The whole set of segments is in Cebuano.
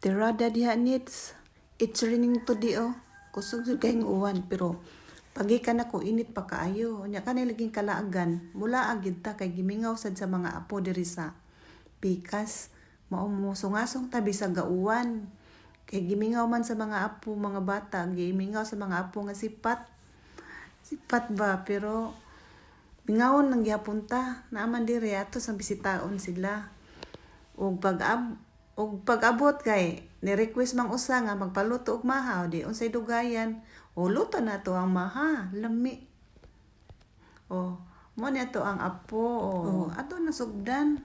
Tirada diha nits. It's raining today, oh. Kusog jud kayong uwan pero pagikan nako, init pa kaayo. Unya kanay laging kalaagan, mulaag gyud ta kay gimingaw sad sa mga apo diri sa pikas. Mao mo sungasong ta bisag gauwan. Kay gimingaw man sa mga apo, mga bata, gimingaw sa mga apo nga sipat. Sipat ba, pero mingawon lang gihapon ta. Naaman diri ato sa bisitaon sila. Ug pag-abot kay ni-request mang usa nga magpaluto og maha, di unsay dugayan. O, luto na to ang maha, lami. O, mo ni ato ang apo. O, ato na sugdan.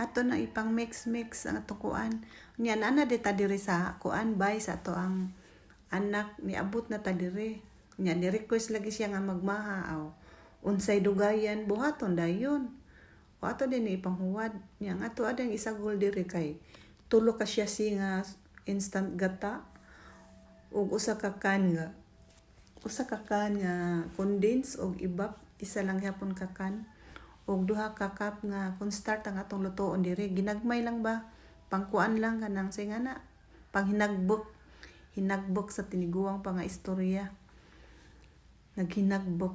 Ato na ipang mix mix ang ato kuan. Nya naa na di ta diri sa kuan bay sa ato ang anak, niabot na ta diri. Nya ni-request lagi siya nga magmaha, aw. Unsay dugayan, buhaton dayon. O, ato din ipanghuwad. Nya ang ato adang isagol diri kay tulo ka siya si nga instant gata ug usa ka can nga condense og ibap, isa lang gyapon ka can, ug duha ka cup nga cornstarch ang atong lutoon diri. Ginagmay lang ba, pangkuan lang, kanang say nga na panghinagbok, hinagbok sa tiniguang pa nga istorya, naghinagbok.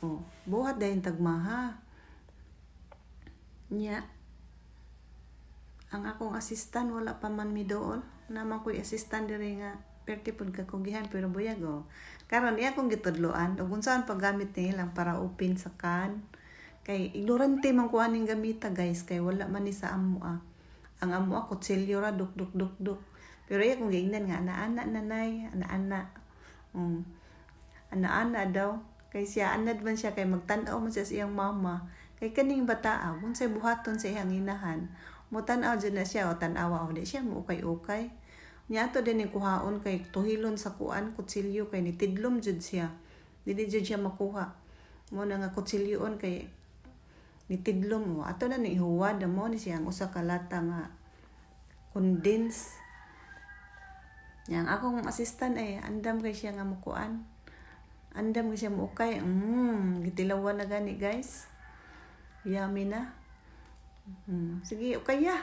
Oh, buhat dayon tagmaha. Nya ang akong assistant wala pa man midool. Naman ko'y assistant diri nga perti pud kakugihan pero buyag, oh. Karon iya akong gitudloan ug unsaan paggamit nilang para open sa can. Kay ignorante man ko aning gamita, guys, kay wala man ni sa amo ah. Ang amo ah, kutsilyo ra, duk duk duk duk. Pero iya akong giingnan nga ana-ana nanay, ana-ana. Ana-ana daw kay siya anad man siya kay magtan-aw man siya sa iyang mama. Kay kaning bata ah, unsay buhaton sa iyang inahan, mo tan-aw jud na siya o tan-awa o di siya mo ukay-ukay. Nya ato din ni kuhaon kay tuhilon sa kuan kutsilyo kay nitidlom jud siya. Dili jud siya makuha. Mo na nga kutsilyoon kay nitidlom mo. Ato na ni ihuwad mo ni siya ang usa ka lata nga condense. Yang akong assistant ay andam kay siya nga mukuan. Andam kay siya muukay. Gitilawan na gani, guys. Yummy na. Sige, okay ya.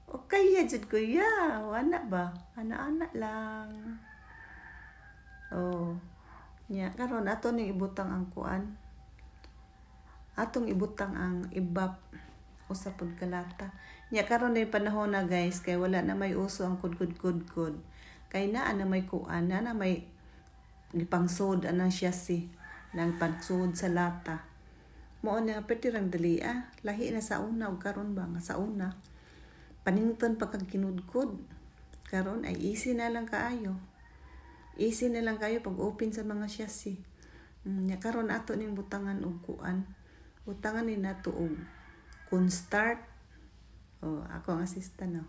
Okay ya jud, kuya. Wala ba? Ana-ana lang. Oh. Nya karon ato ning ibutang ang kuan. Atong ibutang ang ibap, usa pud ka lata. Nya karon na panahon na, guys, kay wala na may uso ang kudkod kudkod. Kay naa na may kuan, na may gipangsod anang siya si nang pangsod sa lata. Mao na pwede rang dali ah. Lahi na sa una ug karon ba nga sa una, panington pa kag kinudkod. Karon ay easy na lang kaayo. Easy na lang kayo pag open sa mga sachet. Nya karon ato ning butangan og kuan. Butangan ni nato og cornstarch. Oh, ako ang assistant, oh.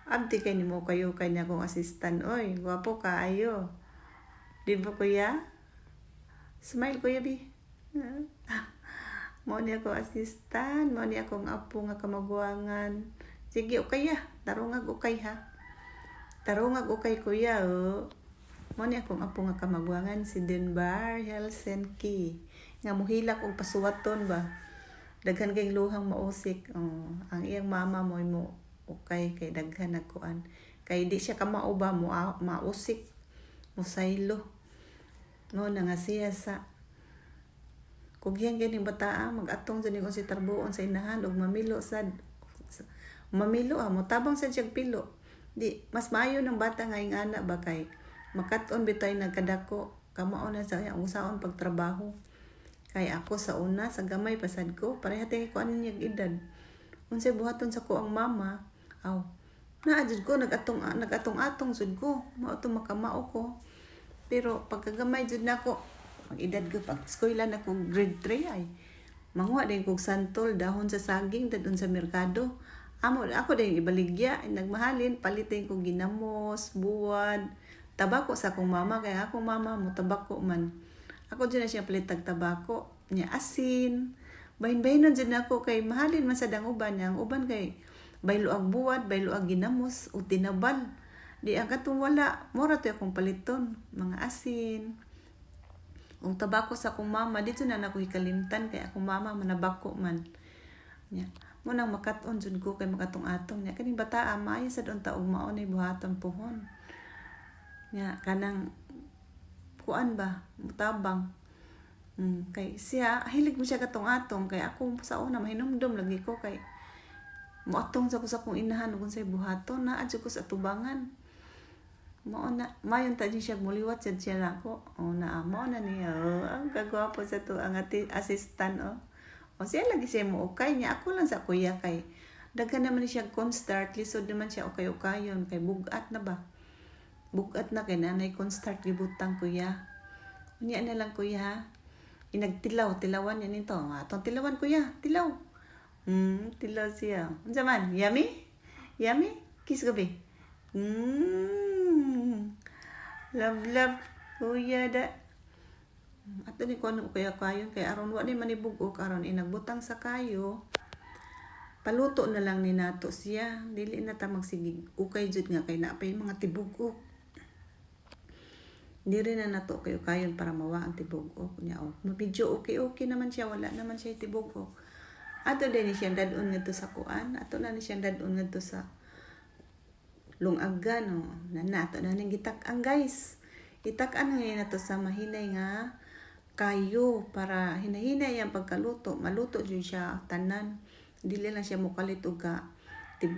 Abdi kay nimo kayo kay niya akong assistant. Oy, gwapo kaayo. Di ba, kuya? Smile, Kuya bi. Mo ni ako assistant, mo ni akong apo nga kamaguangan. Sige, okay ya. Tarungag okay ha. Tarungag okay, kuya, oh. Mo ni akong apo nga kamaguangan, si Denbar Helsinki. Nga muhilak og pasuwaton ba. Daghan kay luhang mausik. Oh, ang iyang mama mo mo okay kay daghan nagkuan. Kay di siya kamao ba mo mausik, musaylo. No na nga siya sa kugyan ganing bataa mag-atong sa ningon si tarbuon sa inahan ug mamilo sad, mamilo ah, motabang sad siyang pilo. Di mas maayo ng bata nga ingana ba kay makat-on bitay nagkadako, kamao na sa iyang usaon pagtrabaho. Kay ako sa una, sa gamay pasad ko, pareha tay ko ani niyag edad, unsay buhaton sa ko ang mama, aw naa jud ko nagatong nagatong-atong jud ko, mao to makamao ko. Pero pagkagamay jud nako, pag edad ko, pag eskwela na ko grade 3, ay manguha din kog santol, dahon sa saging dadon sa merkado. Amo ako din ibaligya, ay nagmahalin, palitin kog ginamos, buwad, tabako sa akong mama kay akong mama mo tabako man. Ako dyan na siya palitag tabako nya, asin. Bahin-bahinon jud nako kay mahalin man sad ang uban niya. Ang uban kay baylo ang buwad, baylo ang ginamos o tinabal. Di ang katong wala, mura to akong paliton, mga asin. Ug tabako sa akong mama, dito na nako hikalimtan kay akong mama manabako man. Nya. Mo nang makat-on jud ko kay makatong-atong niya. Kaning bataa maayo sad unta og mao ni buhaton pohon. Nya kanang kuan ba, mutabang. Kay siya hilig mo siya katong-atong, kay ako sa una mahinumdom lagi ko kay moatong sa ko sa akong inahan ug unsay buhaton naa jud ko sa tubangan. Mao na mayon ta jud siya, muliwat sad siya nako. O na mao na niya. Oh, ang kagwapo sa to ang assistant, oh. O siya lagi siya mo ukay niya, ako lang sa kuya kay daghan naman ni siya cornstarch, lisod naman siya ukay-ukayon kay bugat na ba. Bugat na kay nanay cornstarch gibutang, kuya. Unya na lang, kuya, ha. Inagtilaw, tilawan niya nito. Atong tilawan, kuya, tilaw. Tilaw siya. Unsa man? Yummy? Yummy? Kiss gabi. Love, love. Kuya da. Ato ni kuno kuya kayon kay aron wa ni manibug-ok, aron inagbutang sa kayo. Paluto na lang ni nato siya. Dili na ta magsigig ukay jud nga kay naa pay mga tibug-ok. Diri na nato kayo kayon para mawa ang tibug-ok niya. Oh, medyo okay okay naman siya, wala naman siya tibug-ok. Ato din ni siyang dadon ngadto sa kuan, ato na ni siyang dadon ngadto sa lungagan, oh. Na nato na ning gitak-an, guys. Itak-an ngayon nato sa mahinay nga kayo para hinahinay ang pagkaluto, maluto jud siya tanan. Dili lang siya mokalit og ka tib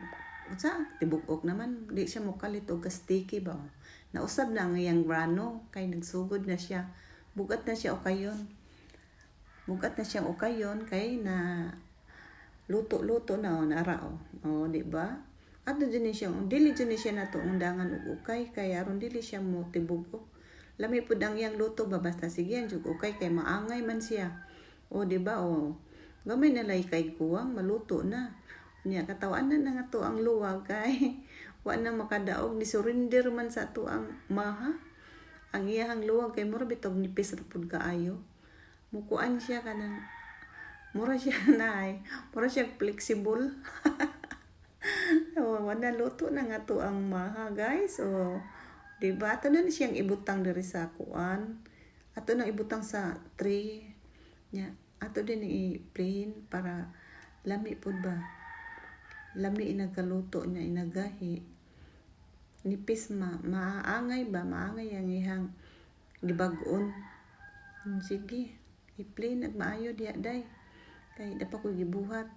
unsa tibuk-ok naman, di siya mokalit og ka sticky ba. Oh. Nausab na ang iyang grano kay nagsugod na siya. Bugat na siya ukayon. Bugat na siya ukayon kay na luto-luto na, oh, nara oh. Oh, di ba? Ato jud ni siya, dili jud ni siya nato undangan og ukay kay aron dili siya mo tibug-ok. Lami pud ang iyang luto ba, basta sige ang jud ukay kay maangay man siya. O di ba, oh. Gamay na lay kay kuwang maluto na. Unya katawaan na nga to ang luwag kay wa na makadaog, ni surrender man sa ato ang maha. Ang iyahang luwag kay mura bitog nipis ra pud kaayo. Mukuan siya kanang mura siya na ay, mura siya flexible. Oh, wala, luto na nga to ang maha, guys. Oh, di ba? Ato na ni siyang ibutang diri sa kuan. Ato nang ibutang sa tray. Nya, ato din i-plain para lami pud ba. Lami inagkaluto niya, inagahi. Nipis ma, maangay ba, maangay ang ihang gibag-on. Sige, i-plain ag maayo diha day. Kay dapat ko gibuhat.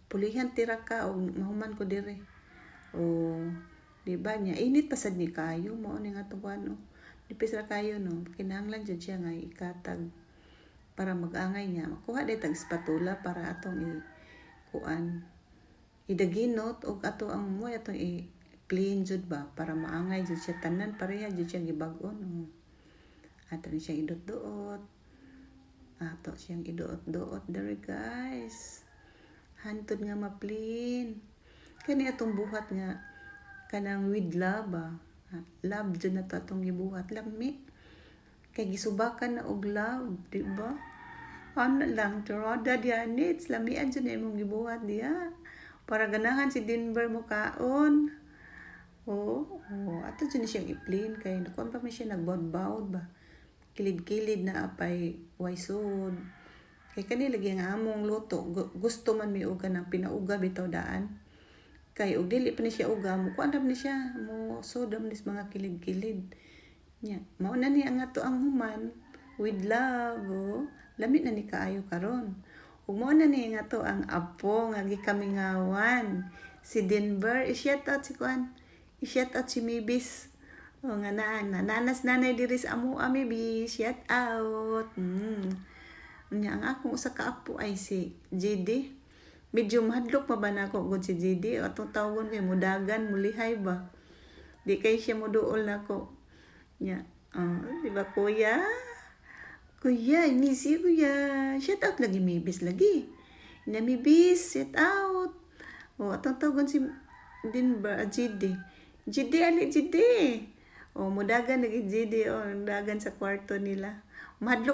Pulihan tira ka og mahuman ko dire. O di ba niya init pa sad ni kayo, mao ni nga tuwan, oh. Nipis ra kayo, no. Kinahanglan jud siya nga ikatag para mag-angay niya. Makuha day tag spatula para atong i kuan idaginot og ato ang mo atong i plain jud ba para maangay jud siya tanan, pareha jud siya gibag-on. Oh. Ato ni siyang idot-duot. Ato siyang iduot-duot dere, guys. Hantod nga maplin. Kani atong buhat nga kanang with love ba. Ah, love jud na to atong gibuhat, lami. Kay gisubakan na og love, di ba? Ano lang, tirada diya nits, lamian jud na imong gibuhat diya. Para ganahan si Denver mo kaon. Oh, ato jud ni siyang i-plain kay nakuan pa man siya, nagbawd-bawd ba. Kilid-kilid na apay waysod. Kay kani lagi nga among luto, gusto man mi uga ng pinauga bitaw daan. Kay og dili pa ni siya uga, mo kuan ra ni siya, mo sod ni sa mga kilid-kilid. Nya, mao na ni ang ato ang human with love. Oh. Lami na ni kaayo karon. Ug mao na ni nga to ang apo nga gikamingawan. Si Denver, i-shout out si kuan. I-shout out si Mibis. O nga na, nananas nanay diri sa amo, Mibis, shout out. Unya ang akong usa ka apo ay si JD. Medyo mahadlok pa ba nako gud si JD? Atong tawgon kay mudagan, mulihay ba? Di kay siya moduol nako. Nya, oh, di ba, kuya? Kuya, I miss you, kuya. Shout out lagi Mibis lagi. Na Mibis, shout out. Oh, atong tawgon si Denver, JD. JD, ali JD. Oh, mudagan lagi JD, oh, mudagan sa kwarto nila. Mahadlok.